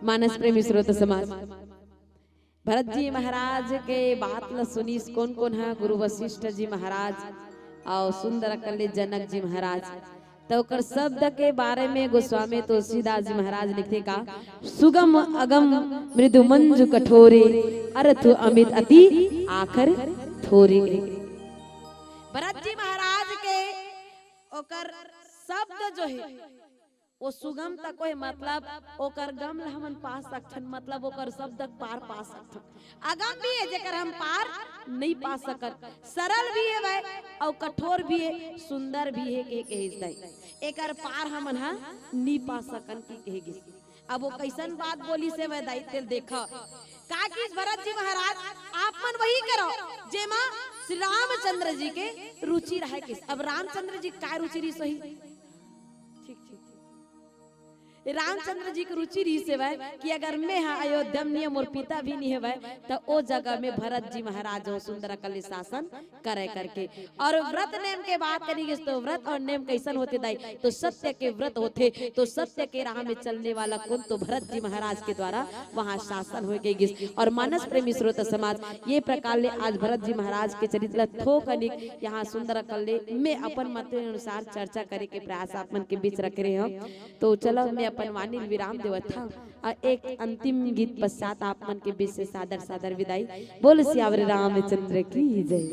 मानस प्रेमी श्रोता समाज, भरत जी महाराज के बात ल सुनिस कोन कोन ह? गुरु वशिष्ठ जी महाराज अउ सुंदर कल्ले जनक जी महाराज। त ओकर शब्द के बारे में गोस्वामी तुलसीदास जी महाराज लिखथे का, सुगम अगम मृदु मंजु कठोरे, अरथु अमित अति आखर थोरे। भरत जी महाराज के ओकर शब्द जो हे, वो सुगम तक हे, मतलब ओकर गम ल हमन पा सकथन, मतलब ओकर शब्द तक पार पा सकथन। अगम भी हे, जेकर हम पार नहीं पा सकत, सरल भी हे भाई, अउ कठोर भी हे, सुंदर भी हे, के कहे दाई, एकर पार हमन ह नहीं पा सकन, की कहे गिस। अब वो कैसन बात बोलिस हे वह दाई, तेल देखा। का किस भरत जी महाराज, आप मन वही करो जेमा श्री रामचंद्र जी के रुचि रहे किस। अब रामचंद्र जी काय रुचि रहिस होही? ठीक, ठीक, ठीक। रामचंद्र जी के रुचि रहिस हेवय कि अगर मैं ह अयोध्या में नहीं, मोर पिता भी नहीं हेवय, त ओ जगह में भरत जी महाराज हो सुंदर कल्ले शासन करे करके। और व्रत नेम के बात करी गिस तो व्रत और नेम कैसन होथे दाई? तो सत्य के व्रत होथे, तो सत्य के राह में चलने वाला कोन तो भरत जी महाराज के द्वारा वहाँ शासन होय के गिस। और मानस प्रेमी श्रोता समाज, ये प्रकार ले आज भरत जी महाराज के चरित्र ला थोकनिक यहाँ सुंदर कल्ले में अपन मत अनुसार चर्चा करे के प्रयास आप मन के बीच रख रहे हंव। तो चलो मैं अपन वाणी ल विराम देवत हंव। अउ एक अंतिम गीत पश्चात आप मन के बीच से सादर सादर विदाई। बोल सियावर रामचंद्र की जय।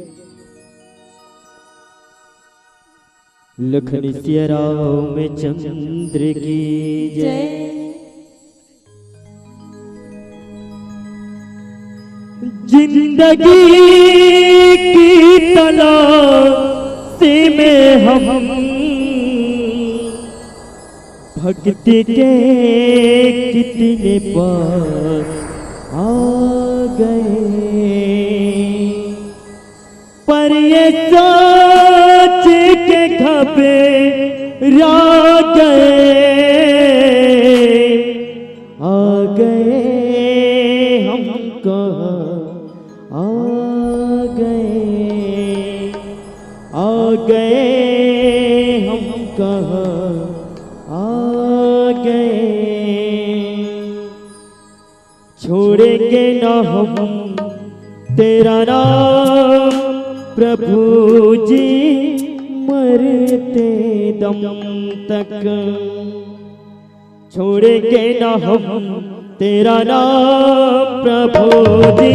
लखन सिया रामचंद्र की जय। जिंदगी की तलाश में हम भक्ति के कितने पास आ गए, पर ये सोच के घबरा गए, आ गए हम कहाँ आ गए, आ गए हम कहाँ आ गए। छोड़ेंगे ना हम तेरा नाम प्रभु जी, मरते दम तक। छोड़ेंगे ना हम तेरा नाम प्रभु जी,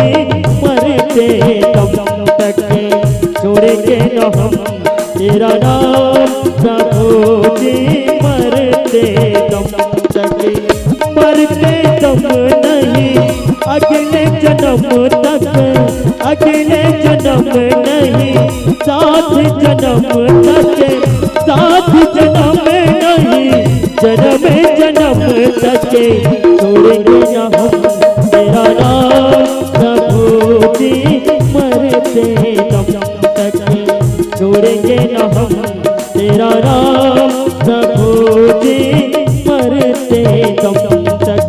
मरते दम तक। छोड़ेंगे ना हम तेरा नाम प्रभु जी, मरते दम तक। जन्म तक, अगले जन्म नहीं, सात जन्म तक, सात जन्म नहीं, जन्म जन्म तक छोड़ेंगे न हम तेरा नाम प्रभु जी, मरते दम तक छोड़ेंगे न हम तेरा नाम प्रभु जी, मरते दम तक।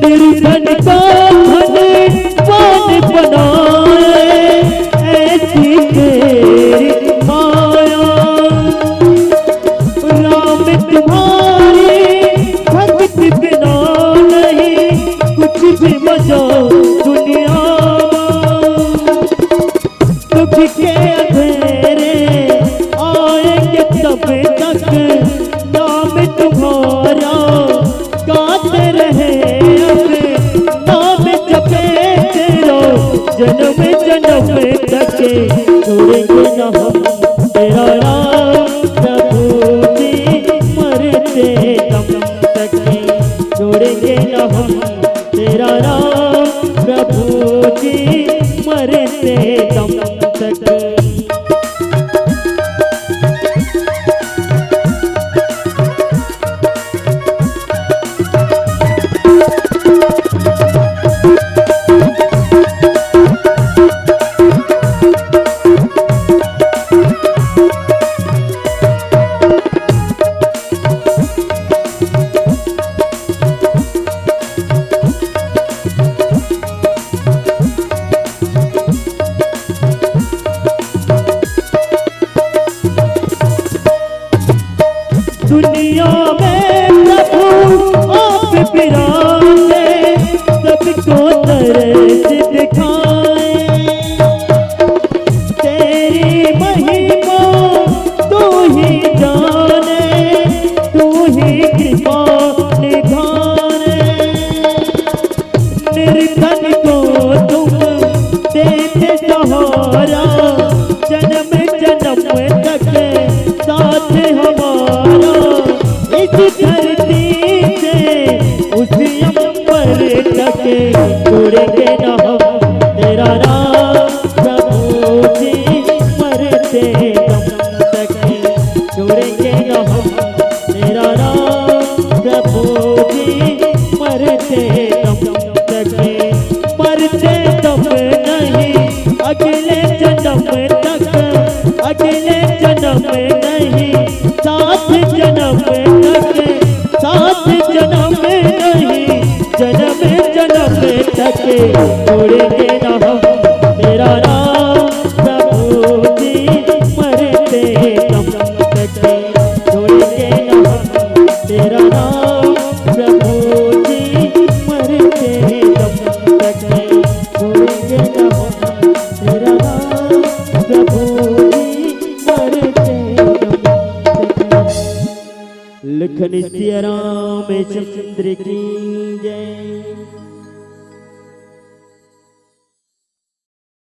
निर्धन को धनवान बनाए, ऐसी तेरी माया। राम तुम्हारी भक्ति बिना नहीं कुछ भी मजा दुनिया में। दुख के अंधेरे आएंगे तब तक, नाम तुम्हारा गाते रहे अब, नाम जपे तेरा जन्म जन्म तक। छोड़ेंगे न हम तेरा नाम प्रभु जी, मरते दम तक। छोड़ेंगे न हम तेरा नाम प्रभु जी, मरते दम तक। दुनिया में प्रभु आप विराजे, सबको दर्श दिखाए। तेरी महिमा तू ही जाने, तू ही कृपा निधाने। निर्धन को तुम देते सहारा, जन्म जन्म तक साथ हमारा। इस धरती से उस अंबर तक, छोड़ेंगे न हम तेरा नाम प्रभु जी, मरते दम तक। छोड़ेंगे न हम तेरा नाम प्रभु जी, मरते दम तक। मरते दम नहीं, अगले जन्म तक, अगले जन्म नहीं, सात जन्म तक, सात जन्म नहीं, जन्म जन्म तक। छोड़ेंगे न हम तेरा नाम प्रभु जी, मरते दम तक। छोड़ेंगे न हम तेरा नाम प्रभु जी, मरते दम तक। छोड़ेंगे न हम तेरा नाम प्रभु जी, मरते दम तक। लखन सिया रामचंद्र की जय।